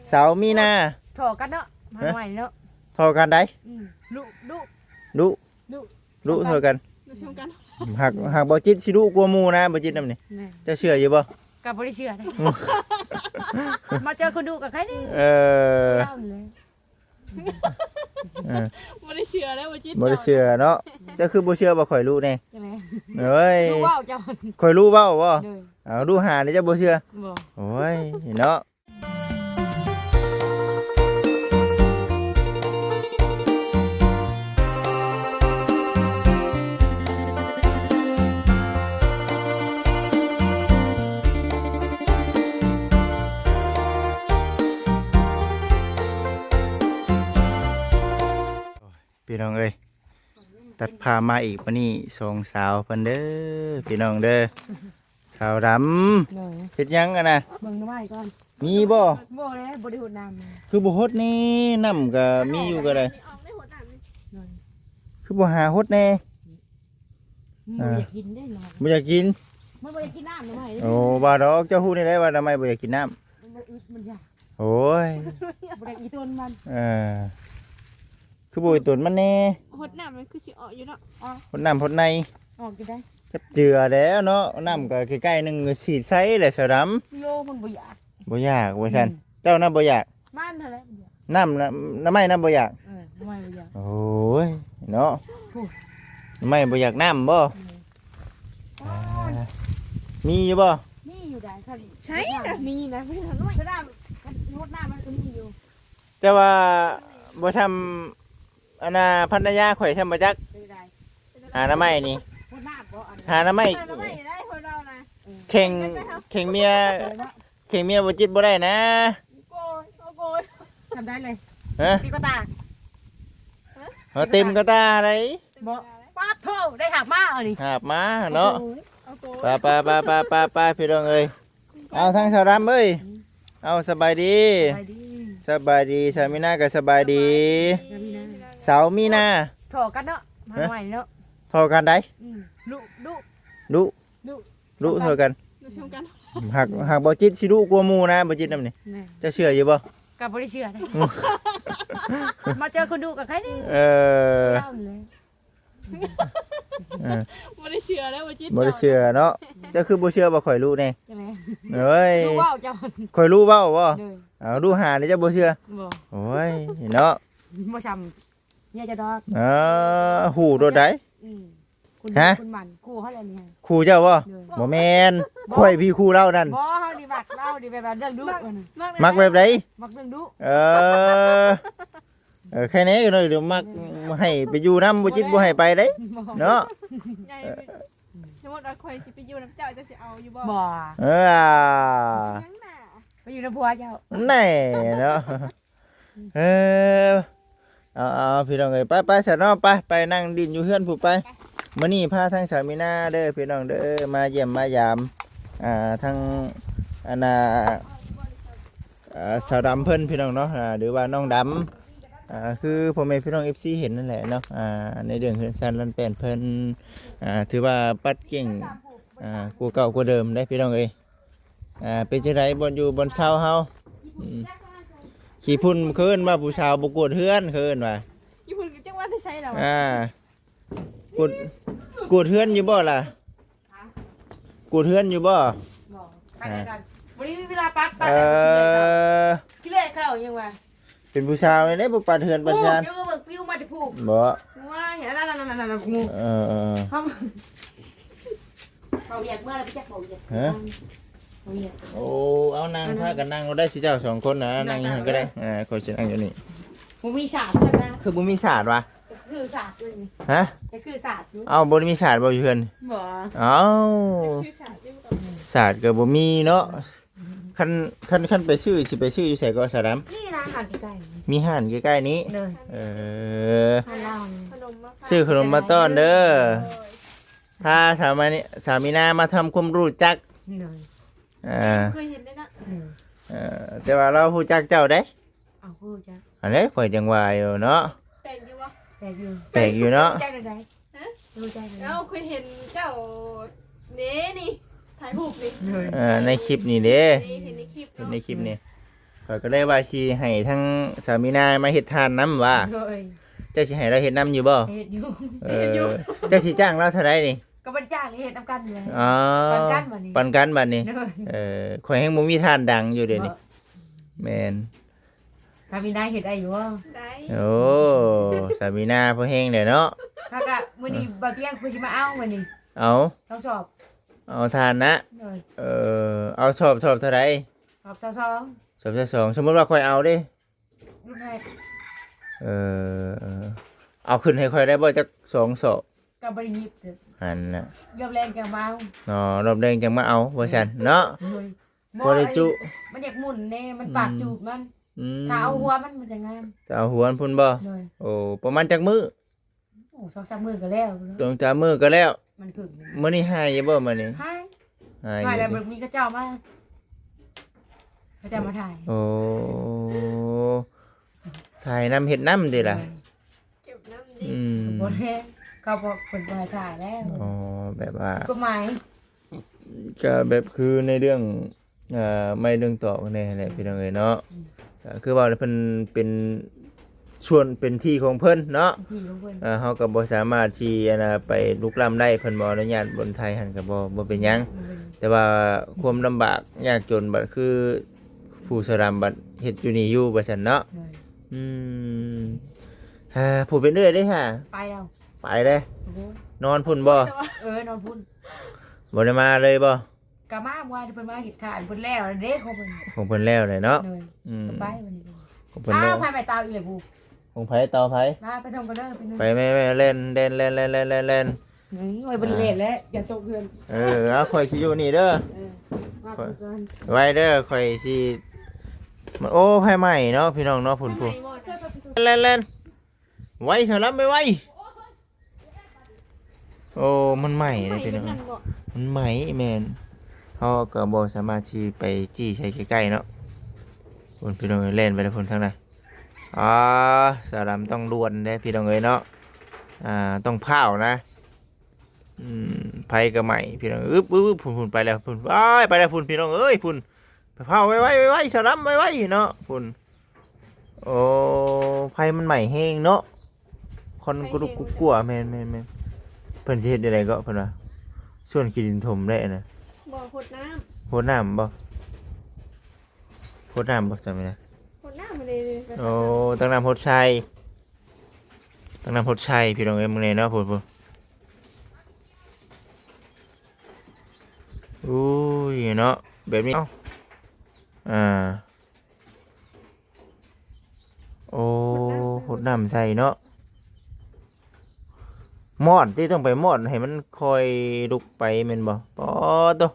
ເສົາມີນາ ທໍ່ກັນເນາະ ມາ ຮະ? ໃໝ່ເນາະ ທໍ່ກັນໃດ? ອືມ ດຸ ດຸ ດຸ ດຸ ดุ ໃສ່ກັນ ໃສ່ກັນ ຫາກ ຫາກບໍ່ຈິດຊິດຸກວ່າໝູ່ນະ ບໍ່ຈິດນຳນີ້ ແມ່ນ ເຈົ້າເຊື່ອຢູ່ບໍ່? ກໍບໍ່ໄດ້ເຊື່ອເດ້ ອືມ ມາເຈີຄົນດຸກໍໃຄແດ່ ເອີ ເຈົ້ານີ້ແຫຼະ ເອີ ບໍ່ໄດ້ເຊື່ອແລ້ວ ບໍ່ຈິດ ບໍ່ໄດ້ເຊື່ອເນາະ ເຈົ້າຄືບໍ່ເຊື່ອວ່າຂ້ອຍດຸແດ່? ຈັ່ງໃດ? ເອີຍ ດຸເວົ້າເຈົ້າ ຂ້ອຍດຸເວົ້າບໍ່? ໂດຍ ເອົາ ດຸຫານີ້ເຈົ້າບໍ່ເຊື່ອ? ບໍ່ ໂອ້ຍ ເນາະ. ພີ່ນ້ອງເອີຍ ຕັດພາບມາອີກ ບາດນີ້ສອງສາວເພິ່ນເດີ ພີ່ນ້ອງເດີ. ສາວດຳ ໂດຍ ເຮັດຫຍັງຫັ້ນນະ? ເບິ່ງໜໍ່ໄມ້ກ່ອນ ມີບໍ່? ບໍ່ແລ້ວ ບໍ່ໄດ້ຫົດນ້ຳ ຄືບໍ່ຫົດແດ່? ນ້ຳກໍມີຢູ່ກໍໄດ້ ໂດຍ ຄືບໍ່ຫາຫົດແດ່? ມັນບໍ່ຢາກກິນເດ້ ອ່າ ໜໍ່ໄມ້ ບໍ່ຢາກກິນ ມັນບໍ່ຢາກກິນນ້ຳ ໜໍ່ໄມ້ ໂອ້ ວ່າດອກ ເຈົ້າຮູ້ແນວໃດວ່າໜໍ່ໄມ້ບໍ່ຢາກກິນນ້ຳ? ມັນບໍ່ອຶດ ມັນຢາກ ໂອ້ຍ ບໍ່ຢາກອີຕົນມັນ ເອີ ຄືບໍ່ອີຕົນມັນແດ່? ຫົດນ້ຳມັນຄືຊິອອກຢູ່ເນາະ ອອກ ຫົດນ້ຳຫົດໃນ ອອກຢູ່ໃດ ຈັບເຈື່ອແລ້ວເນາະ ນ້ຳກໍໃກ້ໆໜຶ່ງ ສີດໃສ່ແຫຼະ ສາວດຳ ໂຍ ມັນບໍ່ຢາກ ບໍ່ຢາກວ່າຊັ້ນ ອືມ ເຈົ້ານະບໍ່ຢາກ ມັນຫັ້ນແຫຼະບໍ່ຢາກ ນ້ຳນະ ໜໍ່ໄມ້ນະບໍ່ຢາກ ເອີ ໜໍ່ໄມ້ບໍ່ຢາກ ໂອ້ຍ ເນາະ ໂອ້ຍ ໜໍ່ໄມ້ບໍ່ຢາກນ້ຳບໍ່? ອືມ ອ່າ ມີຢູ່ບໍ່? ມີຢູ່ໃດ໋ ຄັນ ໃຊ່ນະ ມີນະ ມີໜ້ອຍ ຄັນຫົດນ້ຳມັນກໍມີຢູ່ ແຕ່ວ່າບໍ່ຊ່ຳອັນນ່າພັນລະຍາຂ້ອຍຊ່ຳບໍ່ຈັກ ເປັນໃດ ຫາໜໍ່ໄມ້ນີ້ ຫົດນ້ຳບໍ່ ອັນນີ້ ຫາໜໍ່ໄມ້ ຫາໜໍ່ໄມ້ໄດ້ ຄົນເຮົານະ ເອີ ແຂ່ງ ແຂ່ງເມຍ ເອີເນາະ ແຂ່ງເມຍບໍ່ຈິດບໍ່ໄດ້ນະ ໂກຍ ໂກຍ ທຳໄດ້ເລີຍ ຮະ? ຕີກວ່າຕາ ຮະ? ເອົາເຕັມກວ່າຕາໄດ໋ ບໍ່ ປາດໂທ້ ໄດ້ຫາບມາອັນນີ້ ຫາບມາເນາະ ໂອ້ຍ ໄປໆໆໆໆ ພີ່ນ້ອງເອີຍ ເອົາ ທາງສາວດຳເອີຍ ອືມ ເອົາ ສະບາຍດີ ສະບາຍດີ ສະບາຍດີ ສາວມີນາກໍສະບາຍດີ ສາວມີນາ ສາວມີນາ ທໍ່ກັນເນາະ ມາ ຮະ? ໃໝ່ເນາະ ທໍ່ກັນໃດ? ອືມ ດຸ ດຸ ດຸ ດຸ ດຸ ທໍ່ກັນ ດຸຊ່ຳກັນ ຫາກ ຫາກບໍ່ຈິດຊິດຸກວ່າໝູ່ນະ ບໍ່ຈິດນຳນີ້ ແມ່ນ ເຈົ້າເຊື່ອຢູ່ບໍ່? ກໍບໍ່ໄດ້ເຊື່ອເດ້ ອືມ ມາເຈີຄົນດຸກໍໃຄແດ່ ເອີ ເຈົ້ານີ້ແຫຼະ ເອີ ບໍ່ໄດ້ເຊື່ອແລ້ວ ບໍ່ຈິດ ບໍ່ໄດ້ເຊື່ອເນາະ ເຈົ້າຄືບໍ່ເຊື່ອວ່າຂ້ອຍດຸແດ່? ຈັ່ງໃດ ໂອ້ຍ ດຸເວົ້າເຈົ້າ ຂ້ອຍດຸເວົ້າບໍ່? ໂດຍ ເອົາ ດຸຫານີ້ເຈົ້າບໍ່ເຊື່ອ? ບໍ່ ໂອ້ຍ ເນາະ ບໍ່ຊ່ຳເມຍເຈົ້າດອກ ເອີ ຮູ້ໂດດໃດ? ອືມ ຄຸນ ຮະ? ຄຸນໝັ້ນ ຄູ່ເຮົາແຫຼະນີ້ ຄູ່ເຈົ້າບໍ່? ໂດຍ ບໍ່ແມ່ນ ຂ້ອຍພີ້ຄູ່ລາວນັ້ນ ບໍ່ ເຮົານີ້ມັກລາວນີ້ ແບບວ່າເລື່ອງດຸ ມັກ ມັກແບບໃດ? ມັກເລື່ອງດຸ ເອີ ເອີ ແຄ່ນີ້ໜ້ອຍ ດຽວມັກໃຫ້ໄປຢູ່ນຳ ບໍ່ຈິດບໍ່ໃຫ້ໄປເດ້ ບໍ່ ເນາະ ໃຫຍ່ ເອີ ສົມມຸດວ່າຂ້ອຍຊິໄປຢູ່ນຳເຈົ້າ ເຈົ້າຊິເອົາຢູ່ບໍ່? ບໍ່ ເອີ ຫຍັງນະ ໄປຢູ່ນຳຜົວເຈົ້າ ແນ່ເນາະ ເອີ ເອົາ ເອົາ ພີ່ນ້ອງເອີຍ ໄປ ໄປຊະເນາະ ໄປ ໄປນັ່ງດິ້ນຢູ່ເຮືອນພຸ້ນໄປ ໄປ ມື້ນີ້ພາທັງສາວມີນາເດີ ພີ່ນ້ອງເດີ ມາຢ້ຽມມາຢາມ ອ່າ ທັງ ອັນນ່າ ອ່າ ສາວດຳເພິ່ນ ພີ່ນ້ອງເນາະ ອ່າ ຫຼືວ່ານ້ອງດຳ ອ່າ ຄືພໍ່ແມ່ພີ່ນ້ອງເອັຟຊີເຫັນນັ້ນແຫຼະເນາະ ອ່າ ໃນເລື່ອງເຮືອນຊານລານແປ້ນເພິ່ນ ອ່າ ຖືວ່າປັດເກັ່ງ ອ່າ ກວ່າເກົ່າກວ່າເດີມເດ້ ພີ່ນ້ອງເອີຍ ອ່າ ເປັນຈັ່ງໃດບ່ອນຢູ່ບ່ອນເຊົາເຮົາ? ອືມ ຂີ້ຝຸ່ນ ເຂົາເອີ້ນວ່າຜູ້ສາວບໍ່ກວດເຮືອນ ເຂົາເອີ້ນວ່າ ຂີ້ຝຸ່ນກໍຈັກວ່າແຕ່ໃສແລ້ວ ອ່າ ກວດ ກວດເຮືອນຢູ່ບໍ່ລະ? ກວດເຮືອນຢູ່ບໍ່? ບໍ່ ໄປນຳກັນ ບໍ່ໄດ້ມີເວລາປັດ ປັດ ເອີ ຂີ້ເລະເຂົາຍັງວ່າ ເປັນຜູ້ສາວນີ້ແຫຼະ ບໍ່ປັດເຮືອນປັດຊານ ໂອ້ ເຈົ້າເບິ່ງປິວມາແຕ່ພຸ້ນ ບໍ່ ວ້າຍ ອັນນັ້ນໆໆໆ ເອີ ເອີ ເຂົາ ເຂົາວຽກເມືອແລ້ວໄປຈັກເຂົາວຽກ ຮະ? ເຂົາວຽກ ໂອ້ ເອົານັ່ງ ອັນນັ້ນ ພາກັນນັ່ງໂລດໄດ້ ຊຸເຈົ້າສອງຄົນນະ ນັ່ງຢູ່ຫັ້ນກໍໄດ້ ອ່າ ຂ້ອຍຊິນັ່ງຢູ່ນີ້ ບໍ່ມີສາດນະ ຄືບໍ່ມີສາດວະ? ຄືສາດຢູ່ນີ້ ຮະ? ກໍຄືສາດຢູ່ ເອົ້າ ບໍ່ໄດ້ມີສາດບໍ່ຢູ່ເຮືອນ? ບໍ່ ເອົ້າ ຄືສາດຢູ່ ສາດກໍບໍ່ມີເນາະ ຄັນ ຄັນ ຄັນໄປຊື້ ຊິໄປຊື້ຢູ່ໃສເກາະສາດຳ? ນີ້ຮ້ານໃກ້ໆນີ້ ມີຮ້ານໃກ້ໆນີ້ ໂດຍ ເອີ ຮ້ານເຮົານີ້ ຊື້ຂະໜົມມາຕ້ອນເດີ ໂດຍ ພາສາວມາ ສາວມີນາມາທຳຄວາມຮູ້ຈັກ ໂດຍ ເອີ ເຄີຍເຫັນເດ້ເນາະ ໂດຍ ເອີ ແຕ່ວ່າລາວຮູ້ຈັກເຈົ້າເດ້ ເອົາ ຮູ້ຈັກ ອັນນີ້ຂ້ອຍຈັ່ງວ່າຢູ່ເນາະ ແປກຢູ່ບໍ່? ແປກຢູ່ ແປກຢູ່ເນາະ ຮູ້ຈັກແນວໃດ? ຮະ? ຮູ້ຈັກແນວໃດ? ເອົ້າ ຂ້ອຍເຫັນເຈົ້າເດ້ນີ້ ຖ່າຍຮູບນີ້ ໂດຍ ເອີ ໃນຄລິບນີ້ເດ້ ເຫັນໃນຄລິບ ເຫັນໃນຄລິບນີ້ ຂ້ອຍກໍເລີຍວ່າຊິໃຫ້ທາງສາວມີນາມາເຮັດທານນຳວ່າ. ໂດຍ. ເຈົ້າຊິໃຫ້ລາວເຮັດນຳຢູ່ບໍ່? ເຮັດຢູ່. ເອີ ເຮັດຢູ່. ເຈົ້າຊິຈ້າງລາວເທົ່າໃດນີ້? ກໍບໍ່ໄດ້ຈ້າງ ເຮັດນຳກັນແຫຼະ. ອໍ ປັນກັນບັດນີ້ ປັນກັນບັດນີ້. ໂດຍ. ເອີ ຂ້ອຍແຮງບໍ່ມີທານດັງຢູ່ເດນີ້. ບໍ່. ແມ່ນ. ສາມີນາເຮັດໄດ້ຢູ່ບໍ່? ໄດ້. ໂອ້ ສາມີນາພໍແຮງແຫຼະເນາະ. ແລ້ວກໍມື້ນີ້ ເອີ ບ່າວຕຽງເພິ່ນຊິມາເອົາມື້ນີ້. ເອົາ ສອງສອບ. ເອົາທານນະ. ໂດຍ. ເອີ ເອົາສອບ ສອບເທົ່າໃດ? ສອບຊາວສອງ. ສອບຊາວສອງ. ສົມມຸດວ່າຂ້ອຍເອົາເດ້ ລຸດໃຫ້. ເອີ ເອົາຂຶ້ນໃຫ້ຂ້ອຍໄດ້ບໍ່ ຈັກສອງສອບ? ກໍບໍ່ໄດ້ຫຍິບເດີ. ຫັ້ນນະ. ຮອບແລງຈັ່ງມາເອົາ. ອໍ ຮອບແລງຈັ່ງມາເອົາວ່າຊັ້ນເນາະ. ໂດຍ. ບໍ່ ພໍໄດ້ຈຸ. ອັນນີ້ມັນຢາກໝຸນແດ່ ມັນ ອືມ ປາກຈູດມັນ. ອືມ. ຖ້າເອົາຫົວມັນ ມັນຈະງາມ. ຖ້າເອົາຫົວມັນພຸ້ນບໍ່? ໂດຍ. ໂອ້ ປະມານຈັກມື້? ໂອ້ ສອງສາມມື້ກໍແລ້ວເນາະ. ສອງສາມມື້ກໍແລ້ວ. ມັນເພິ່ງ. ມື້ນີ້ຫາຍຢູ່ບໍ່ມື້ນີ້? ຫາຍ. ຫາຍ ຫາຍແລ້ວ. ບໍ່ມີເຂົາເຈົ້າມາ ເຂົາເຈົ້າມາຖ່າຍ. ໂອ້ ຖ່າຍນຳເຮັດນຳຕິລະ? ໂດຍ. ເກັບນຳ. ອືມ. ບໍ່ແລ້ວ ເຂົາບອກເພິ່ນບໍ່ໃຫ້ຖ່າຍແລ້ວ. ອໍ ແບບວ່າກົດໝາຍ. ກໍແບບຄືໃນເລື່ອງ ເອີ ໄມ້ເລື່ອງຕອກແດ່ຫັ້ນແຫຼະ ອືມ ພີ່ນ້ອງເອີຍເນາະ. ອືມ. ກໍຄືວ່າເພິ່ນເປັນສ່ວນ ເປັນທີ່ຂອງເພິ່ນເນາະ. ເປັນທີ່ຂອງເພິ່ນ. ເອີ ເຮົາກໍບໍ່ສາມາດທີ່ ອັນນ່າ ໄປລຸກລ້ຳໄດ້ ເພິ່ນບໍ່ອະນຸຍາດ. ບ່ອນໄທຫັ້ນກໍບໍ່ ບໍ່ເປັນຫຍັງ. ອືມ. ແຕ່ວ່າຄວາມລຳບາກຍາກຈົນບັດຄືຜູ້ສະດຳບັດເຮັດຢູ່ນີ້ຢູ່ວ່າຊັ້ນເນາະ. ໂດຍ. ອືມ. ຫາ ຜູ້ເປັນເອື້ອຍເດ້ຫາ? ໄປແລ້ວ. ໄປເດ້. ໂອ້ໂຫ. ນອນພຸ້ນບໍ່? ເອີ ນອນພຸ້ນ. ບໍ່ໄດ້ມາເລີຍບໍ່? ກໍມາເມື່ອວານ ເພິ່ນມາເຮັດທານ ເພິ່ນແລ້ວເດ້ ຂອງເພິ່ນ ຂອງເພິ່ນແລ້ວແຫຼະເນາະ. ໂດຍ. ອືມ. ກໍໄປວັນນີ້. ຂອງເພິ່ນແລ້ວ. ອ້າວ ໄປເອົາເຕົາອີກແລ້ວຜູ້. ຂອງໃຜເຕົາໃຜ? ມາໄປສົ່ງກັນເດີພີ່ນ້ອງ. ໄປແມ່ໆ ແລ່ນ ແລ່ນ ແລ່ນ. ອືມ ໂອ້ຍ ບໍ່ໄດ້ແລ່ນແລ້ວ ຢ່າຕົກເຮືອນ. ເອີ ເອົາ ຂ້ອຍຊິຢູ່ນີ້ເດີ. ເອີ ມາກ່ອນ. ໄວ້ເດີ ຂ້ອຍຊິ ໂອ້ ໄຟໄໝ້ເນາະ ພີ່ນ້ອງເນາະ. ພຸ້ນ ພຸ້ນ ໄຟໄໝ້ບໍ່? ແລ່ນ ແລ່ນ ໄວ ສາວລຳ ໄວໆ. ໂອ້ ມັນໄໝ້ເດ້ພີ່ນ້ອງ. ໄໝ້ແບບນັ້ນບໍ່? ມັນໄໝ້ ແມ່ນ. ເຮົາກໍບໍ່ສາມາດຊິໄປຈີ້ໃສ່ໃກ້ໆເນາະ. ພຸ້ນ ພີ່ນ້ອງເອີຍ ແລ່ນໄປແລ້ວພຸ້ນທາງນັ້ນ. ອາ ສາວລຳຕ້ອງດ່ວນເດ້ພີ່ນ້ອງເອີຍເນາະ. ອາ ຕ້ອງພ້າວນະ. ອືມ ໄຟກໍໄໝ້ພີ່ນ້ອງ. ອຶບ ອຶບ ອຶບ ພຸ້ນ ພຸ້ນ ໄປແລ້ວພຸ້ນ. ວ້າຍ ໄປແລ້ວພຸ້ນ ພີ່ນ້ອງເອີຍ ພຸ້ນ. ໄປພ້າວ ໄວໆ ໄວໆ ສາວລຳ ໄວໆເນາະ ພຸ້ນ. ໂອ້ ໄຟມັນໄໝ້ແຮງເນາະ. ຄວັນ ໄຟແຮງ ກຸລຸກກຸກົວ. ແມ່ນໆໆ. ເພິ່ນຊິເຮັດຈັ່ງໃດເກາະ ເພິ່ນວ່າ ສວນຂີ້ດິນຖົມແຫຼະນະ. ບໍ່ ຫົດນ້ຳ. ຫົດນ້ຳບໍ່? ຫົດນ້ຳບໍ່ ຈຳໄດ້ນະ. ຫົດນ້ຳເລີຍ. ໂອ້ ຕັກນ້ຳຫົດໃສ່ ຕັກນ້ຳຫົດໃສ່ ພີ່ນ້ອງເອີຍ ເບິ່ງແດ່ເນາະ. ພຸ້ນ ພຸ້ນ. ໂອ້ຍ ເນາະ ແບບນີ້. ເອົ້າ ອ່າ ໂອ້ ຫົດນ້ຳ ຫົດນ້ຳໃສ່ເນາະ. ມອດຕິ ຕ້ອງໄປມອດໃຫ້ມັນຄ່ອຍລຸກໄປແມ່ນບໍ່? ປາດໂທ້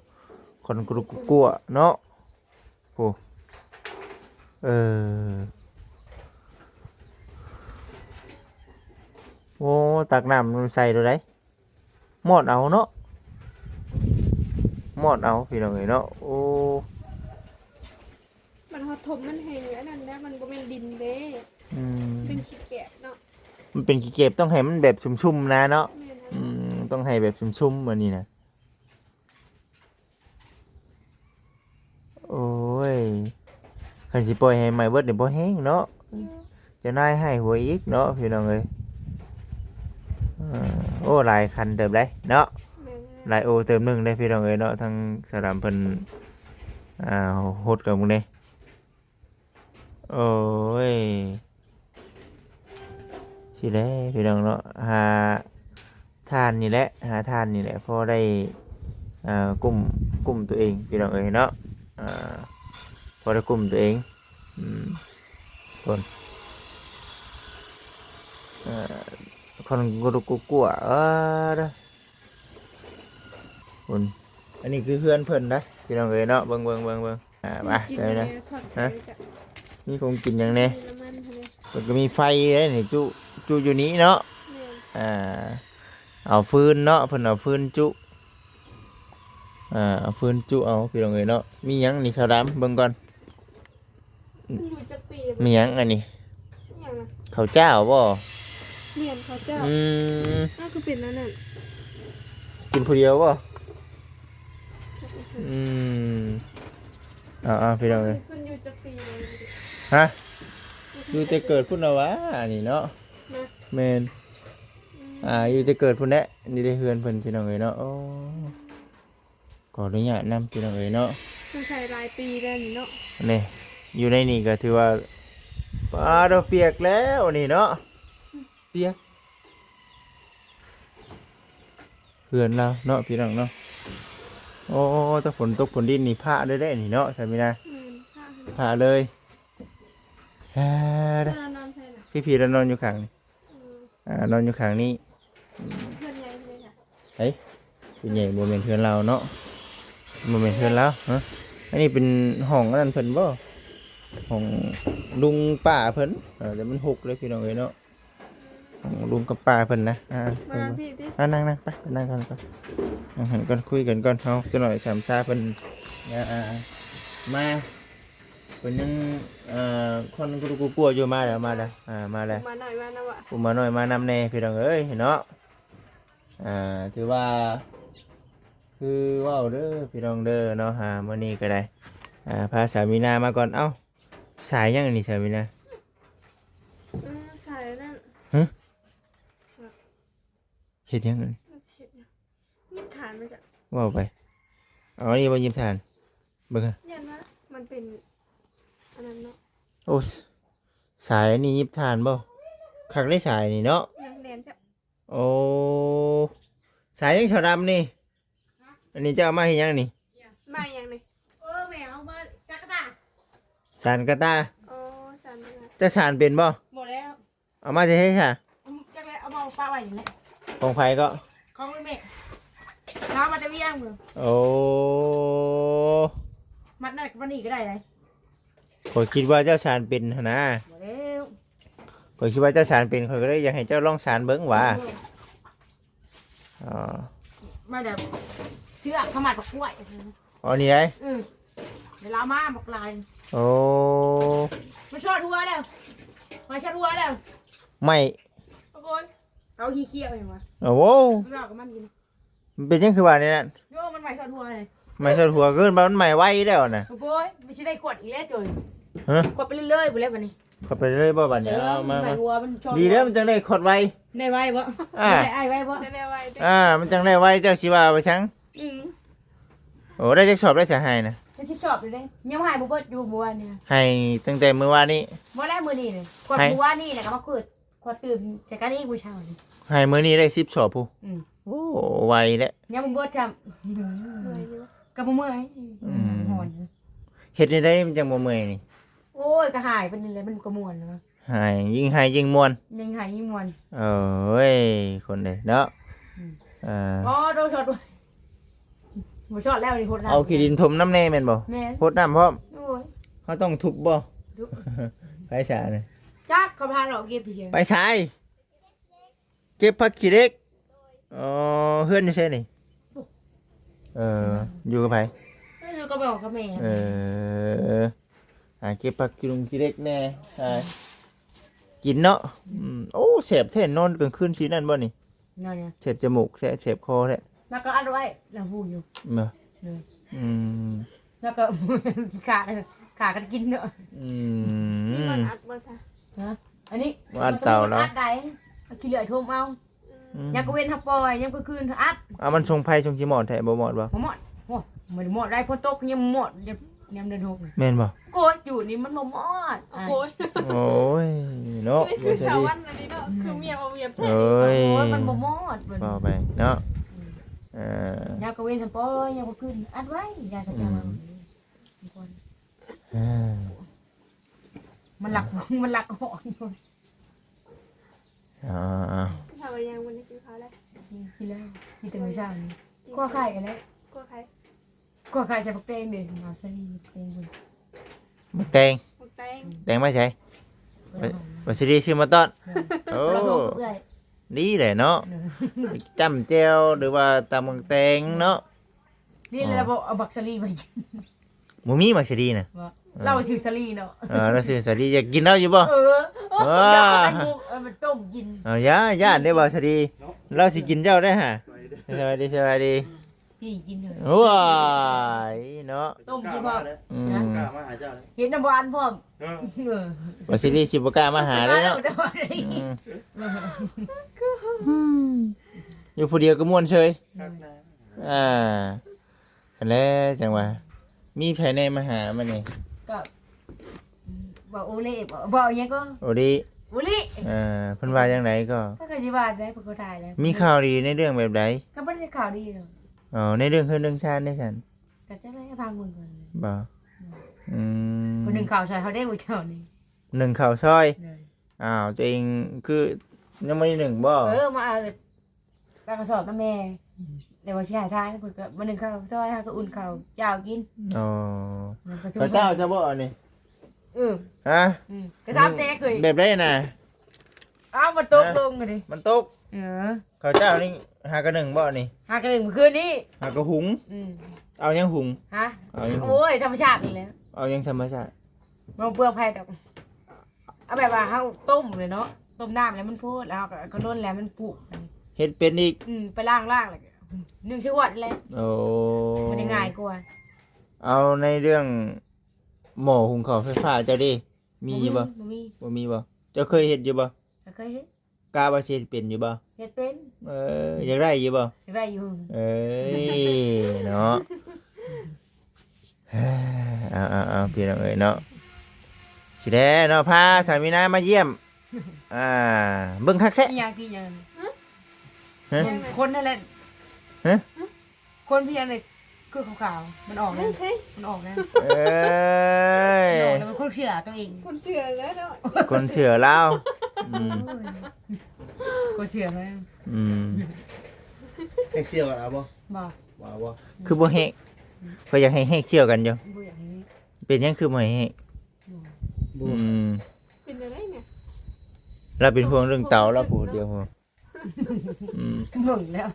ຄວັນກຸລຸກກຸກົວເນາະ. ໂອ້ ເອີ ໂອ້ ຕັກນ້ຳໃສ່ໂລດໃດ. ມອດເອົາເນາະ ມອດເອົາ ພີ່ນ້ອງເອີຍເນາະ. ໂອ້ ມັນຮອດຖົມ ມັນແຮງອັນນັ້ນແຫຼະ ມັນບໍ່ແມ່ນດິນເດ້. ອືມ ເປັນຂີ້ແກບເນາະ. ມັນເປັນຂີ້ແກບ ຕ້ອງໃຫ້ມັນແບບຊຸ່ມໆນະເນາະ. ແມ່ນ. ອືມ ຕ້ອງໃຫ້ແບບຊຸ່ມໆອັນນີ້ນະ. ໂອ້ຍ ຄັນຊິປ່ອຍໃຫ້ໄໝ້ເບິດນີ້ບໍ່ແຮງເນາະ. ເອີ ເຈົ້ານາຍໃຫ້ຫວຍອີກເນາະ ພີ່ນ້ອງເອີຍ. ເອີ ໂອ້ ຫຼາຍຄັນເຕີບໃດເນາະ. ແມ່ນ. ຫຼາຍໂອເຕີບໜຶ່ງເດ້ ພີ່ນ້ອງເອີຍເນາະ. ທາງສາວດຳເພິ່ນ ອ່າ ຫົດກັບມື້ນີ້. ໂອ້ຍ ຊິແຫຼະ ພີ່ນ້ອງເນາະ ຫາທານນີ້ແຫຼະ ຫາທານນີ້ແຫຼະ ພໍໄດ້ ອ່າ ກຸ້ມ ກຸ້ມຕົວເອງ ພີ່ນ້ອງເອີຍເນາະ. ອ່າ ພໍໄດ້ກຸ້ມຕົວເອງ. ອືມ ຄົນ ອ່າ ຄົນກະດຸກກະກົວ ເອີ ເດີ ພຸ້ນ. ອັນນີ້ຄືເຮືອນເພິ່ນນະ ພີ່ນ້ອງເອີຍເນາະ. ເບິ່ງ ເບິ່ງ ເບິ່ງ ເບິ່ງ. ອ່າ ມາ ກິນ ເດີນະ ແດ່ ທອດໄຂ່ ຮະ ກະ ມີຂອງກິນຫຍັງແດ່? ມີນ້ຳມັນຫັ້ນເດ. ເພິ່ນກໍມີໄຟເດ້ນີ້ ຈຸ ຈຸຢູ່ນີ້ເນາະ. ແມ່ນ. ອ່າ ເອົາຟືນເນາະ ເພິ່ນເອົາຟືນຈຸ ອ່າ ເອົາຟືນຈຸເອົາ ພີ່ນ້ອງເອີຍເນາະ. ມີຫຍັງນີ້ ສາວດຳ ເບິ່ງກ່ອນ. ມັນຢູ່ຈັກປີແລ້ວ? ມີຫຍັງອັນນີ້? ຫຍັງນະ? ເຂົ້າຈ້າວບໍ່? ແມ່ນ ເຂົ້າຈ້າວ. ອືມ ອ້າວ ຄືເປັນອັນນັ້ນ? ກິນຜູ້ດຽວບໍ່? ອືມ ເອົາໆ ພີ່ນ້ອງເອີຍ ເພິ່ນຢູ່ ຈັກປີແລ້ວ? ຮະ? ຢູ່ແຕ່ເກີດພຸ້ນລະຫວາ ອັນນີ້ເນາະ. ນະ? ແມ່ນ. ອືມ ອ່າ ຢູ່ແຕ່ເກີດພຸ້ນແຫຼະ. ນີ້ໄດ້ເຮືອນເພິ່ນ ພີ່ນ້ອງເອີຍເນາະ. ໂອ້ ຂໍອະນຸຍາດນຳ ພີ່ນ້ອງເອີຍເນາະ. ສົງໄສຫຼາຍປີແລ້ວນີ້ເນາະ. ນີ້ ຢູ່ໃນນີ້ກໍຖືວ່າ ປາດໂທ້ ປຽກແລ້ວນີ້ເນາະ. ປຽກ ເຮືອນລາວເນາະ ພີ່ນ້ອງເນາະ. ໂອ້ ແຕ່ຝົນຕົກຝົນດິນນີ້ ພະເລີຍເດ້ນີ້ເນາະ ສາມີນາ. ແມ່ນ ພະ ພະເລີຍ. ເອີ ເວລານອນໃສລະ? ພີ່ໆລະນອນຢູ່ຂ້າງນີ້. ເອີ ອ່າ ນອນຢູ່ຂ້າງນີ້. ອືມ ເຮືອນໃຫຍ່ເລີຍນະ. ເອີຍ ເຮືອນໃຫຍ່ ບໍ່ແມ່ນເຮືອນລາວເນາະ. ບໍ່ແມ່ນເຮືອນລາວ. ຮະ? ອັນນີ້ເປັນຫ້ອງອັນນັ້ນເພິ່ນບໍ່? ຫ້ອງລຸງປ້າເພິ່ນ. ເອີ ແຕ່ມັນຮົກເລີຍ ພີ່ນ້ອງເອີຍເນາະ. ຂອງລຸງກັບປ້າເພິ່ນນະ. ອ່າ ມານັ່ງພີ້ຕິ ອ່າ ນັ່ງໆ ໄປ ໄປນັ່ງກັນກ່ອນ ນັ່ງຫັ້ນກ່ອນ ຄຸຍກັນກ່ອນ. ເຮົາຈັກໜ້ອຍສາມຊາເພິ່ນ ອ່າ ມາ ເພິ່ນຍັງ ເອີ ຄົນກະລຸກກະກົວຢູ່. ມາແລ້ວ ມາແລ້ວ ອ່າ ມາແລ້ວ. ອຸມມານ້ອຍມານຳ ອຸມມານ້ອຍມານຳແດ່ ພີ່ນ້ອງເອີຍເນາະ. ອ່າ ຖືວ່າຄືເວົ້າເດີ ພີ່ນ້ອງເດີເນາະ. ຫາ ມື້ນີ້ກໍໄດ້ ອ່າ ພາສາມີນາມາກ່ອນ. ເອົ້າ ສາຍຫຍັງອັນນີ້ ສາຍມີນາ? ເອີ ສາຍນັ້ນ. ຮະ? ສາຍ ເຮັດຫຍັງອັນນີ້? ມັນຊິເຮັດຫຍັງ? ຍິບຖ່ານມາຈາກ ເວົ້າໄປ. ເອົາ ອັນນີ້ບໍ່ຍິບຖ່ານ? ເບິ່ງຫາ ຢ້ານວ່າມັນເປັນອັນນັ້ນເນາະ. ໂອ້ ສາຍອັນນີ້ຍິບຖ່ານບໍ່? ຄັກເດ້ສາຍນີ້ເນາະ. ຍັງແໜ້ນຈ້ະ. ໂອ້ ສາຍຫຍັງສາວດຳນີ້? ອັນນີ້ເຈົ້າເອົາມາເຮັດຫຍັງນີ້? ມາຫຍັງນີ້? ເອີ ແມ່ເອົາມາສານກະຕ່າ. ສານກະຕ່າ. ໂອ້ ສານກະຕ່າ. ເຈົ້າສານເປັນບໍ່? ບໍ່ແລ້ວ. ເອົາມາແຕ່ໃສຊະ? ອືມ ຈັກແຫຼະ ເອົາມາປະໄວ້ນີ້ແຫຼະ. ຂອງໃຜກໍ? ຂອງແມ່. ລາວມາແຕ່ວຽງພຸ້ນ. ໂອ້ ມັດນັ້ນມັດນີ້ກໍໄດ້ໃດ. ຂ້ອຍຄິດວ່າເຈົ້າສານເປັນຫັ້ນນາ. ບໍ່ແລ້ວ. ຂ້ອຍຄິດວ່າເຈົ້າສານເປັນ ຂ້ອຍກໍເລີຍຢາກໃຫ້ເຈົ້າລອງສານເບິ່ງຫວາ. ເອີ ອໍ ມາແລ້ວ ເຊືອກເຂົາມັດບັກກ້ວຍ. ອໍ ນີ້ໃດ? ອື ແລ້ວເອົາມາບັກຫຼາຍ. ໂອ້ ມັນຊອດຫົວແລ້ວ ມັນຊອດຫົວແລ້ວ. ໄມ້ ໂອ້ຍ ເອົາຂີ້ຂຽວຫຍັງວະ? ໂອ້ໂຫ ເວລາກັບມັນຢູ່. ມັນເປັນຫຍັງຄືວ່າແນວນັ້ນ? ໂຍ ມັນໄໝ້ຊອດຫົວເລີຍ. ໄໝ້ຊອດຫົວ ຄືວ່າມັນໄໝ້ໄວແລ້ວນະ. ໂອ້ຍ ມັນຊິໄດ້ຂວດອີກແລ້ວໂຈຍ. ຮະ? ຂວດໄປເລື້ອຍໆ ພຸ້ນແຫຼະບັດນີ້. ຂວດໄປເລື້ອຍບໍ່ບັດນີ້? ເອີ ເອົາມາ ມັນໄໝ້ຫົວ ມັນຊອດຫົວ. ດີແລ້ວ ມັນຈັ່ງໄດ້ຂວດໄວ. ໄດ້ໄວບໍ່? ອ່າ ໄດ້ໄວບໍ່? ໄດ້ໄວຕິ. ອ່າ ມັນຈັ່ງໄດ້ໄວ ເຈົ້າຊິວ່າໄປສັງ? ອື ໂອ້ ໄດ້ຈັກສອບແລ້ວສະຫາຍນະ? ໄດ້ສິບສອບແລ້ວເດ້. ຍັງໃຫ້ບໍ່ເບິດຢູ່ມື້ວານນີ້. ໃຫ້ຕັ້ງແຕ່ມື້ວານນີ້? ບໍ່ແລ້ວ ມື້ນີ້ນີ້. ຂວດມື້ວານນີ້ນະ ກໍມາຂວດ ຂວດຕື່ມຈາກກະນີ້ມື້ເຊົ້ານີ້. ໃຫ້ມື້ນີ້ໄດ້ສິບສອບພຸ້ນ. ອື ໂອ້ ໄວແຫຼະ. ຍັງບໍ່ເບິດຊ້ຳ. ເມື່ອຍຢູ່. ກໍບໍ່ເມື່ອຍ. ອື ມັນຮ້ອນ. ເຮັດແນວໃດມັນຈັ່ງບໍ່ເມື່ອຍນີ້? ໂອ້ຍ ກໍຫາຍໄປນີ້ແຫຼະ ມັນກໍມ່ວນແລ້ວ. ຫາຍ ຍິ່ງຫາຍຍິ່ງມ່ວນ. ຍິ່ງຫາຍຍິ່ງມ່ວນ. ໂອ້ຍ ຄົນເດ້ເນາະ. ອື ເອີ ອໍ ໂດນຊອດ ບໍ່ຊອດແລ້ວນີ້. ຫົດນ້ຳ ເອົາຂີ້ດິນຖົມນ້ຳແດ່ແມ່ນບໍ່? ແມ່ນ. ຫົດນ້ຳພ້ອມ. ໂອ້ຍ ເຮົາຕ້ອງທຸບບໍ່? ທຸບ. ໄປສານະ? ຈັກ ເຂົາພາເລາະເກັບຢູ່. ໄປໃສ? ເກັບຜັກຂີ້ເຫຼັກ. ອໍ ເຮືອນຢູ່ໃສນີ້? ເອີ ຢູ່ກັບໃຜ? ເອີ ຢູ່ກັບພໍ່ກັບແມ່. ເອີ ຫາເກັບຜັກຂີ້ລຸງຂີ້ເຫຼັກແດ່ ຫາກິນເນາະ. ອືມ ໂອ້ ແສບແທ້ ນອນກາງຄືນຊິນັ້ນບໍ່ນີ້? ນອນຫຍັງ? ແສບຈະມູກແທ້ ແສບຄໍແທ້. ແລ້ວກໍອັດໄວ້ ແລ້ວຮູ້ຢູ່. ບໍ່? ເອີ ອືມ ແລ້ວກໍຂີ້ຂາດ ຂາດກັນກິນເນາະ. ອືມ ນີ້ມັນອັດບໍ່ຊະ? ຮະ? ອັນນີ້ ບໍ່ອັດເຕົາແລ້ວ ອັດໄດ້ ເອົາຂີ້ເຫຼືອຖົມເອົາ. ອືມ ຍາມກາງເວັນເຮົາປ່ອຍ ຍາມກາງຄືນເຮົາອັດ. ເອົາ ມັນຊົງໄຟຊົງຊິມອດແທ້ ບໍ່ມອດບໍ່? ບໍ່ມອດ. ໂອ້ ບໍ່ໄດ້ມອດໄດ້ ຝົນຕົກຍັງມອດ ຍາມເດືອນຫົກນະ. ແມ່ນບໍ່? ໂກຍ ຈູດນີ້ມັນບໍ່ມອດ. ໂອ້ຍ ໂອ້ຍເນາະ ຄືສາວັນອັນນີ້ເນາະ ຄືເມຍເວົ້າວຽດແທ້. ໂອ້ຍ ໂອ້ຍ ມັນບໍ່ມອດ ເວົ້າໄປເນາະ. ເອີ ຍາມກາງເວັນເຮົາປ່ອຍ ຍາມກາງຄືນອັດໄວ້ ຍາກະຈາ. ອືມ ມັນລັກ ມັນລັກອອກ. ອ່າ ເຊົ້າວ່າຍັງບໍ່ໄດ້ກິນເຂົ້າແລ້ວ. ກິນ ກິນແລ້ວ ກິນແຕ່ມື້ເຊົ້ານີ້. ຂົ້ວໄຂ່ກັນແລ້ວ. ຂົ້ວໄຂ່ ຂົ້ວໄຂ່ໃສ່ບັກແຕງເດ້. ເອົາຊະນີ້ບັກແຕງເບິ່ງ ບັກແຕງ ບັກແຕງ ແຕງມາໃສ? ເພິ່ນເອົາມາ ວ່າຊິໄດ້ຊື້ມາຕ້ອນ. ເອີ ໂອ້ ລະໂທກັບເອື້ອຍ ດີແຫຼະເນາະ. ເອີ ຈ້ຳແຈ່ວ ຫຼືວ່າຕຳບັກແຕງເນາະ. ນີ້ແຫຼະ ເອົາບັກສາລີໄປກິນ. ບໍ່ມີໝາກສາລີນະ. ບໍ່ ເອີ ລາວຊື່ສາລີເນາະ. ເອີ ລາວຊື່ສາລີ ຢາກກິນລາວຢູ່ບໍ່? ເອີ ເອີ ຢາກເອົາໄປໝົກ ເອົາໄປຕົ້ມກິນ. ເອົາ ຢ່າ ຢ້ານເດ້ບ່າວສາລີ ລາວຊິກິນເຈົ້າໄດ້ຫາ. ສະບາຍດີ ສະບາຍດີ. ປີ້ກິນເລີຍ. ໂອ້ຍ ເນາະ ຕົ້ມກິນພ້ອມ. ອືມ ບໍ່ກ້າມາຫາເຈົ້າເລີຍ ເຫັນນ້ຳຫວານພ້ອມ. ເອີ ເອີ ວ່າຊິລີຊິບໍ່ກ້າມາຫາເລີຍເນາະ. ອືມ ຢູ່ຜູ້ດຽວກໍມ່ວນເສີຍ. ຄັກນະ. ອ່າ ຊັ້ນແຫຼະ ຈັ່ງວ່າ ມີໃຜແດ່ມາຫາມື້ນີ້? ກໍ ເວົ້າໂອເລ ເວົ້າ ເວົ້າຫຍັງກໍ ໂອລິ ໂອລິ. ເອີ ເພິ່ນວ່າຈັ່ງໃດກໍ? ເພິ່ນກໍຊິວ່າໄດ້ ເພິ່ນກໍຖ່າຍແລ້ວ. ມີຂ່າວດີໃນເລື່ອງແບບໃດ? ກໍບໍ່ໄດ້ຂ່າວດີດອກ. ອໍ ໃນເລື່ອງເຮືອນເລື່ອງຊານເດ້ຊັ້ນ? ກໍຈັກແຫຼະ ຟັງເບິ່ງກ່ອນ. ບໍ່? ອືມ ອືມ ເພິ່ນໜຶ້ງເຂົ້າຊ່ອຍເຮົາເດ້ມື້ເຊົ້ານີ້. ໜຶ້ງເຂົ້າຊ່ອຍ? ໂດຍ. ອ້າວ ຕົວເອງຄືຍັງບໍ່ໄດ້ໜຶ້ງບໍ່? ເອີ ມາເອົາ ປາກະສອບນຳແມ່ ແລ້ວວ່າຊິຫາທານ ເພິ່ນກໍມາໜຶ້ງເຂົ້າຊ່ອຍ ເຮົາກໍອຸ່ນເຂົ້າເຈົ້າກິນ. ອໍ ເຂົາເຈົ້າເຈົ້າບໍ່ອັນນີ້? ເອີ ຮະ? ອືມ ກະຊາມແຕກເລີຍ. ແບບໃດນະ? ອ້າວ ມັນຕົກລົງເລີຍ ມັນຕົກ. ເອີ ເຂົາເຈົ້ານີ້ຫາກະໜຶ້ງບໍ່ນີ້? ຫາກະໜຶ້ງມື້ຄືນນີ້ ຫາກະຫຸງ. ອືມ ເອົາຫຍັງຫຸງ? ຮະ? ເອົາຫຍັງຫຸງ? ໂອ້ຍ ທຳມະຊາດນີ້ແຫຼະ. ເອົາຫຍັງທຳມະຊາດ? ບໍ່ເປືອງໃຜດອກ. ເອົາແບບວ່າເຮົາຕົ້ມເລີຍເນາະ ຕົ້ມນ້ຳແລ້ວມັນໂພດ ແລ້ວເຮົາກໍ ກໍດົນແລ້ວມັນຜຸ. ເຮັດເປັນອີກ? ອືມ ໄປລ້າງ ລ້າງແລ້ວໜຶ້ງໃສ່ຫວດແຫຼະ. ໂອ້ ມັນຈະງ່າຍກວ່າ. ເອົາໃນເລື່ອງໝໍ້ຫຸງເຂົ້າໄຟຟ້າເຈົ້າເດ້ ມີຢູ່ບໍ່? ບໍ່ມີ ບໍ່ມີ. ບໍ່ມີບໍ່? ເຈົ້າເຄີຍເຮັດຢູ່ບໍ່? ກໍເຄີຍເຮັດ. ກະວ່າຊິເຮັດເປັນຢູ່ບໍ່? ເຮັດເປັນ. ເອີ ຢາກໄດ້ຢູ່ບໍ່? ຢາກໄດ້ຢູ່. ເອີຍ ເນາະ. ເອົາ ເອົາ ເອົາ ພີ່ນ້ອງເອີຍເນາະ ຊິແດ່ເນາະ ພາສາມີນາມາຢ້ຽມ ອ່າ ເບິ່ງຄັກແທ້. ອີຫຍັງ ອີຫຍັງ? ຮະ? ຄົນນັ້ນແຫຼະ. ຮະ? ຄົນເພິ່ນນີ້ຄືຂາວໆ ມັນອອກແລ້ວ ມັນອອກແລ້ວ. ເອີຍ ມັນອອກແລ້ວ ມັນຄົນເຊື່ອຕົວເອງ ຄົນເຊື່ອແລ້ວເນາະ ຄົນເຊື່ອລາວ. ອືມ ຄົນເຊື່ອແລ້ວ. ອືມ ແຮກສ່ຽວກັນເອົາບໍ່? ບໍ່ ບໍ່ ບໍ່. ຄືບໍ່ແຮກ? ຂ້ອຍຢາກໃຫ້ແຮກສ່ຽວກັນຢູ່. ບໍ່ຢາກໃຫ້ແຮກ. ເປັນຫຍັງຄືບໍ່ໃຫ້ແຮກ? ບໍ່ ອືມ ເປັນຈັ່ງໃດນະ? ລາວເປັນຫ່ວງເລື່ອງເຕົາລາວຜູ້ດຽວ. ອືມ ເບິ່ງແລ້ວ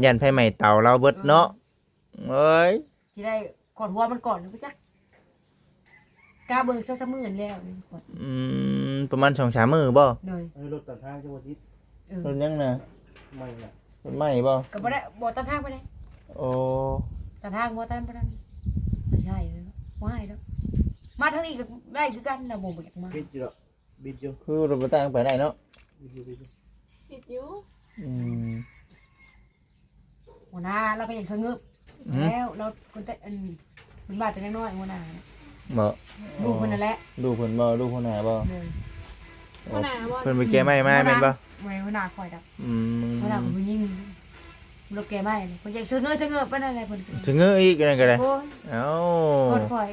ຢ້ານໄຟໄໝ້ເຕົາລາວເບິດເນາະ. ເອີຍ ຊິໄດ້ກອດຫົວມັນກ່ອນບໍ່ຈັກ ກະເບິ່ງສອງສາມມື້ແລ້ວ. ອືມ ປະມານສອງສາມມື້ບໍ່? ໂດຍ. ເອີ ລົດຕັດທາງເຈົ້າບໍ່ຕິດ. ເອີ ລົດຫຍັງນະ? ໄໝ້ນະ. ລົດໄໝ້ບໍ່? ກໍບໍ່ໄດ້ ບໍ່ຕັດທາງປານໃດ. ໂອ້ ຕັດທາງບໍ່ຕັນປານນັ້ນ. ບໍ່ໃຊ່ ບໍ່ໃຫ້ດອກ. ມາທາງນີ້ກໍໄດ້ຄືກັນ ລາວບໍ່ ບໍ່ຢາກມາ. ບິດຢູ່ດອກ ບິດຢູ່. ຄືລົດບໍ່ຕັ້ງໄປໄດ້ເນາະ. ບິດຢູ່ ບິດຢູ່ ບິດຢູ່. ອືມ ຫົວໜ້າລາວກໍຢາກສະຫງົບ. ອືມ ແລ້ວລາວຄົນແຕ່ ອັນ ເປັນບາດແຕ່ນ້ອຍ ຫົວໜ້າ. ບໍ່ ລູກເພິ່ນນັ້ນແຫຼະ. ລູກເພິ່ນບໍ່? ລູກຫົວໜ້າບໍ່? ໂດຍ. ຫົວໜ້າບໍ່? ເພິ່ນໄປແກ່ໄມ້ມາແມ່ນບໍ່? ບໍ່ແມ່ນຫົວໜ້າຂ້ອຍດອກ. ອືມ ຫົວໜ້າຂອງຜູ້ຍິງ ລົດແກ່ໄມ້ ເພິ່ນຢາກສະເຫງີສະເຫງີປານນັ້ນແຫຼະ ເພິ່ນສະເຫງີອີກ ອັນນັ້ນກໍໄດ້. ໂອ້ຍ ເອົາ ໂທດຂ້ອຍ.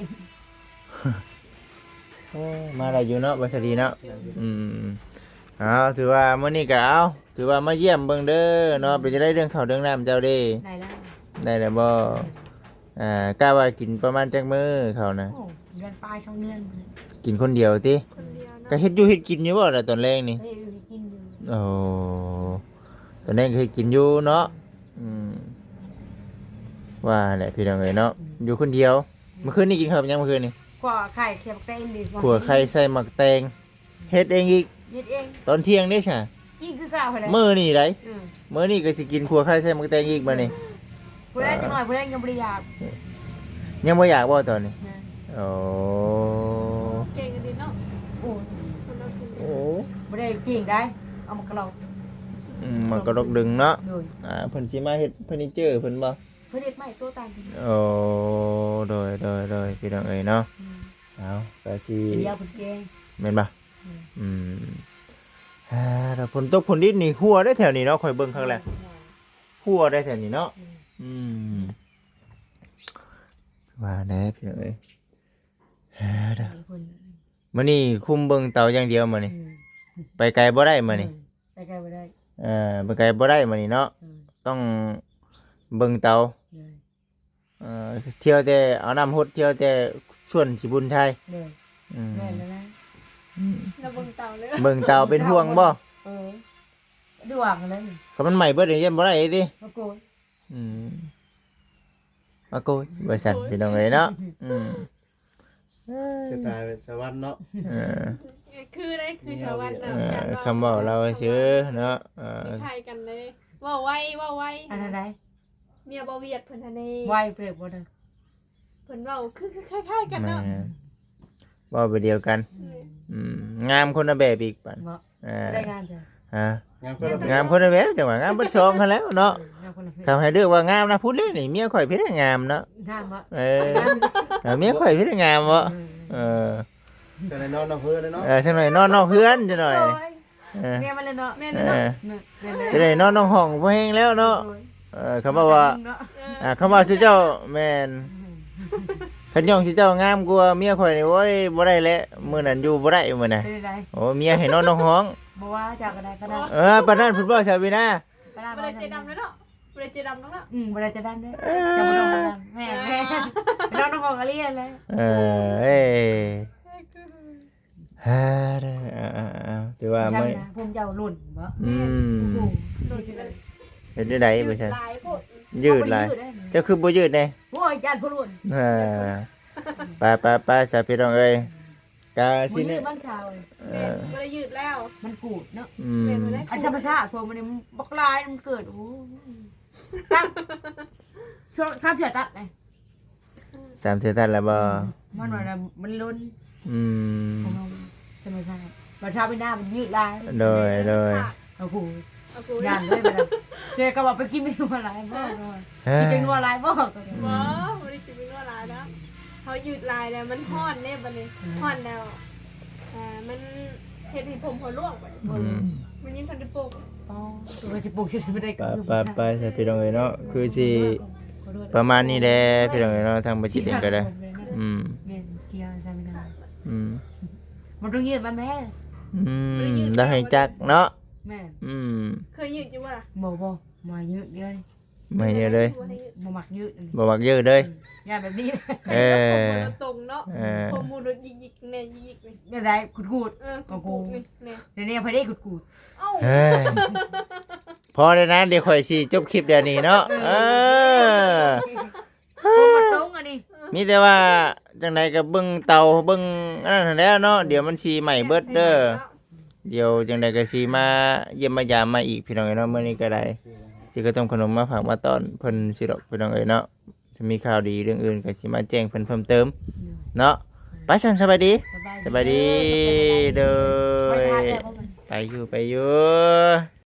ເອີ ມາໄດ້ຢູ່ເນາະ ບັດສະດີເນາະ. ອືມ ເອົາ ຖືວ່າມື້ນີ້ກໍ ເອົາ ຖືວ່າມາຢ້ຽມເບິ່ງເດີເນາະ. ເປັນຈັ່ງໃດເລື່ອງເຂົ້າເລື່ອງນ້ຳເຈົ້າເດ້? ໄດ້ແລ້ວ ໄດ້ແລ້ວບໍ່? ອ່າ ກະວ່າກິນປະມານຈັກມື້ເຂົ້ານະ? ໂອ້ ເດືອນປາຍ ສອງເດືອນ. ກິນຄົນດຽວຕິ? ຄົນດຽວເນາະ. ກໍເຮັດຢູ່ເຮັດກິນຢູ່ບໍ່ລະຕອນແລງນີ້? ກໍເຮັດຢູ່ເຮັດກິນຢູ່. ໂອ້ ຕອນແລງກໍເຮັດກິນຢູ່ເນາະ. ອືມ ວ່າແຫຼະພີ່ນ້ອງເອີຍເນາະ. ອືມ ຢູ່ຄົນດຽວ. ອືມ ມື້ຄືນນີ້ກິນເຂົ້າກັບຫຍັງ? ມື້ຄືນນີ້ຂົ້ວໄຂ່ໃສ່ໝາກແຕງ. ຂົ້ວໄຂ່ໃສ່ໝາກແຕງ ເຮັດເອງອີກ? ເຮັດເອງ. ຕອນທ່ຽງເດ້ຊະ? ກິນຄືເກົ່າຫັ້ນແຫຼະ. ມື້ນີ້ໃດ? ອືມ ມື້ນີ້ກໍຊິກິນຂົ້ວໄຂ່ໃສ່ໝາກແຕງອີກບາດນີ້. ຜູ້ໃດຈັກໜ້ອຍ ຜູ້ໃດຍັງບໍ່ໄດ້ຢາກ. ຍັງບໍ່ຢາກບໍ່ຕອນນີ້? ຍັງ. ໂອ້ ເກັ່ງອີ່ຫຼີເນາະ. ໂອ້ ໂອ້ ບໍ່ໄດ້ເກັ່ງໄດ໋ ເອົາໝາກກະລອກ. ອືມ ໝາກກະລອກດຶງເນາະ. ໂດຍ. ອ່າ ເພິ່ນຊິມາເຮັດເຟີນີເຈີເພິ່ນບໍ່? ເພິ່ນເຮັດໃໝ່ໂຕຕ່າງ. ໂອ້ ໂດຍ ໂດຍ ໂດຍ ພີ່ນ້ອງເອີຍເນາະ. ອືມ ເອົາ ກໍຊິ ດຽວເພິ່ນແກງ ແມ່ນບໍ່? ອືມ ອືມ ອ່າ ແລ້ວຝົນຕົກຝົນດິນນີ້ຮົ່ວເດ້ແຖວນີ້ເນາະ. ຂ້ອຍເບິ່ງຄັກແລ້ວ ຮົ່ວ ຮົ່ວໄດ໋ແຖວນີ້ເນາະ. ອືມ ອືມ ວ່າແດ່ພີ່ນ້ອງເອີຍ. ມື້ນີ້ຄຸມເບິ່ງເຕົາຢ່າງດຽວມື້ນີ້. ອືມ ໄປໄກບໍ່ໄດ້ມື້ນີ້. ອືມ ໄປໄກບໍ່ໄດ້. ເອີ ໄປໄກບໍ່ໄດ້ມື້ນີ້ເນາະ. ອືມ ຕ້ອງເບິ່ງເຕົາ. ໂດຍ. ເອີ ທ່ຽວແຕ່ເອົານ້ຳຫົດ ທ່ຽວແຕ່ສວນຂີ້ບຸນໄທ. ໂດຍ. ອືມ ແມ່ນແລ້ວນະ. ອືມ ລະເບິ່ງເຕົາເລີຍ ເບິ່ງເຕົາເປັນຫ່ວງບໍ່? ເອີ ເປັນຫ່ວງແລ້ວນີ້. ຄັນມັນໄໝ້ເບິດນີ້ຢ້ານບໍ່ໄດ້ຕິ. ໂອ້ໂກຍ. ອືມ ໂອ້ໂກຍ ວ່າຊັ້ນ ໂອ້ຍ ພີ່ນ້ອງເອີຍເນາະ. ອືມ ຊະຕາເປັນສະຫວັນເນາະ. ເອີ ຄືໄດ້ ຄືສະຫວັນນະ. ເອີ ຄຳເວົ້າລາວຊື່ເນາະ. ເອີ ຄ້າຍກັນເລີຍ ເວົ້າໄວ ເວົ້າໄວ. ອັນນັ້ນໃດ? ເມຍບໍ່ວຽກເພິ່ນຫັ້ນເດ້ ໄວເຕີບບໍ່ນະ ເພິ່ນເວົ້າຄື ຄືຄ້າຍໆກັນເນາະ ແມ່ນ ເວົ້າໄປດຽວກັນ ແມ່ນ ອືມ ງາມຄົນລະແບບອີກປານ ເນາະ ເອີ ຜູ້ໃດງາມຈ້ະ ຮະ ງາມຄົນລະແບບ ງາມຄົນລະແບບ ຈັ່ງວ່າງາມເບິດສອງຫັ້ນແຫຼ້ວເນາະ ເອີ ງາມຄົນລະແບບ ຄັນໃຫ້ເລືອກວ່າງາມນະ ພຸ້ນເດ້ນີ້ ເມຍຂ້ອຍພີ້ງາມເນາະ ງາມບໍ່ ເອີ ງາມ ເອີ ເມຍຂ້ອຍພີ້ງາມບໍ່ ເອີ ເອີ ຈັ່ງໃດນອນນອກເຮືອນເນາະ ເອີ ຈັ່ງໃດນອນນອກເຮືອນຈັ່ງໜ້ອຍ ໂອ້ຍ ເອີ ແມ່ນມັນແຫຼະເນາະ ແມ່ນເນາະ ເອີ ແມ່ນແຫຼະ ຈະໄດ້ນອນນອກຫ້ອງບໍ່ແຮງແລ້ວເນາະ ໂດຍ ເອີ ຄັນວ່າ ເນາະ ອ່າ ຄັນວ່າຊຸເຈົ້າ ແມ່ນ ອືມ ຄັນຍ້ອງຊຸເຈົ້າງາມກວ່າເມຍຂ້ອຍນີ້ ໂອ້ຍ ບໍ່ໄດ້ແຫຼະ ມື້ນັ້ນຢູ່ບໍ່ໄດ້ມື້ນະ ເປັນໃດ ໂອ້ ເມຍໃຫ້ນອນນອກຫ້ອງ ບໍ່ວ່າເຈົ້າກໍໄດ້ປານນັ້ນ ເອີ ປານນັ້ນພຸ້ນບໍ່ ສາວວີນາ ປານນັ້ນ ບໍ່ໄດ້ໃຈດຳເດ້ເນາະ ບໍ່ໄດ້ໃຈດຳດອກເນາະ ອືມ ບໍ່ໄດ້ໃຈດຳເດ້ ເອີ ເຈົ້າບໍ່ຕ້ອງມາດຳ ແມ່ນ ແມ່ນ ໄປນອນນອກຫ້ອງອີ່ຫຼີຫັ້ນແຫຼະ ເອີ ເອີ ເອີ ອ່າ ເອີ ເອີ ຖືວ່າມື້ ຜົມເຈົ້າຫຼົ່ນບໍ່ ອືມ ໂອ້ໂຫ ຫຼົນ ເຮັດໄດ້ບໍ່ຊັ້ນ ຍືດຫຼາຍໂພດ ຍືດຫຼາຍ ເອົາບໍ່ໄດ້ຍືດເດ້ ເຈົ້າຄືບໍ່ຍືດແດ່ ໂອ້ຍ ຢ້ານຜູ້ຫຼົ່ນ ເອີ ໄປໆໆ ຊະພີ່ນ້ອງເອີຍ ກະຊິນີ້ ບໍ່ຍືດມັນຂາວ ເອີ ແມ່ນ ບໍ່ໄດ້ຍືດແລ້ວ ມັນກູດເນາະ ອືມ ແມ່ນບໍ່ໄດ້ ອັນທຳມະຊາດພວກມັນນີ້ມັນບັກຫຼາຍ ມັນເກີດ ໂອ້ຍ ຕັດ ສາມເທື່ອຕັດເລີຍ ສາມເທື່ອຕັດແລ້ວບໍ່ ມັນວ່າລະ ມັນຫຼົ່ນ ອືມ ຂອງເຮົາທຳມະຊາດ ບັດຊາວວິນາມັນຍືດຫຼາຍ ໂດຍ ໂດຍ ເອົາຜູ້ ເອົາຜູ້ ຢ້ານເລີຍບັດນັ້ນ ເຈົ້າກໍວ່າໄປກິນແມງນົວຫຼາຍບໍ່ ເອີ ກິນແມງນົວຫຼາຍບໍ່ ບໍ່ ບໍ່ໄດ້ກິນແມງນົວຫຼາຍແລ້ວ ເຮົາຍືດຫຼາຍແລ້ວ ມັນຮ້ອນເດ້ບັດນີ້ ອືມ ຮ້ອນແລ້ວ ອ່າ ມັນເຮັດໃຫ້ຜົມເຮົາລ່ວງບັດນີ້ ອືມ ມັນຍັງທັນໄດ້ປົກ ອໍ ຄືວ່າຊິປຸກຢູ່ບໍ່ໄດ້ ໄປ ໄປ ໄປ ຊະພີ່ນ້ອງເອີຍເນາະ ຄືຊິປະມານນີ້ແຫຼະພີ່ນ້ອງເອີຍເນາະ ທາງບໍ່ຈິດເອງກໍໄດ້ ອືມ ແມ່ນ ເສຍຊະພີ່ນ້ອງ ອືມ ບໍ່ຕ້ອງຍືດມັນແມ້ ອືມ ບໍ່ໄດ້ຍືດ ລາວແຮ່ງຈັກເນາະ ແມ່ນ ອືມ ເຄີຍຍືດຢູ່ບໍ່ລະ ບໍ່ ບໍ່ ບໍ່ຍືດເລີຍ ບໍ່ຍືດເລີຍ ບໍ່ມັກຍືດ ບໍ່ມັກຍືດເລີຍ ອືມ ຢ້ານແບບນີ້ ເອີ ຜົມບໍ່ຕົງເນາະ ເອີ ຜົມບໍ່ຫຼຸດຍິກໆແນ່ ຍິກໆນີ້ ແນວໃດ ກູດໆ ເອີ ກູດໆນີ້ ແນວໃດ ໃຜໄດ້ກູດໆ ເອົ້າ ເອີ ພໍແລ້ວນະ ດຽວຂ້ອຍຊິຈົບຄລິບດຽວນີ້ເນາະ ເອີ ເອີ ຜົມບໍ່ຕົງອັນນີ້ ມີແຕ່ວ່າຈັ່ງໃດກໍເບິ່ງເຕົາເບິ່ງອັນນັ້ນຫັ້ນແຫຼະເນາະ ດຽວມັນຊິໄໝ້ເບິດເດີ ດຽວຈັ່ງໃດກໍຊິມາຢ້ຽມມາຢາມໃໝ່ອີກ ພີ່ນ້ອງເອີຍເນາະ ມື້ນີ້ກໍໄດ້ ຊື້ຂະໜົມຂະໜົມມາຝາກມາຕ້ອນເພິ່ນຊິດອກ ພີ່ນ້ອງເອີຍເນາະ ຖ້າມີຂ່າວດີເລື່ອງອື່ນກໍຊິມາແຈ້ງເພິ່ນເພີ່ມເຕີມເນາະ ໄປຊັ້ນ ສະບາຍດີ ສະບາຍດີ ໂດຍ ໄປຢູ່ ໄປຢູ່.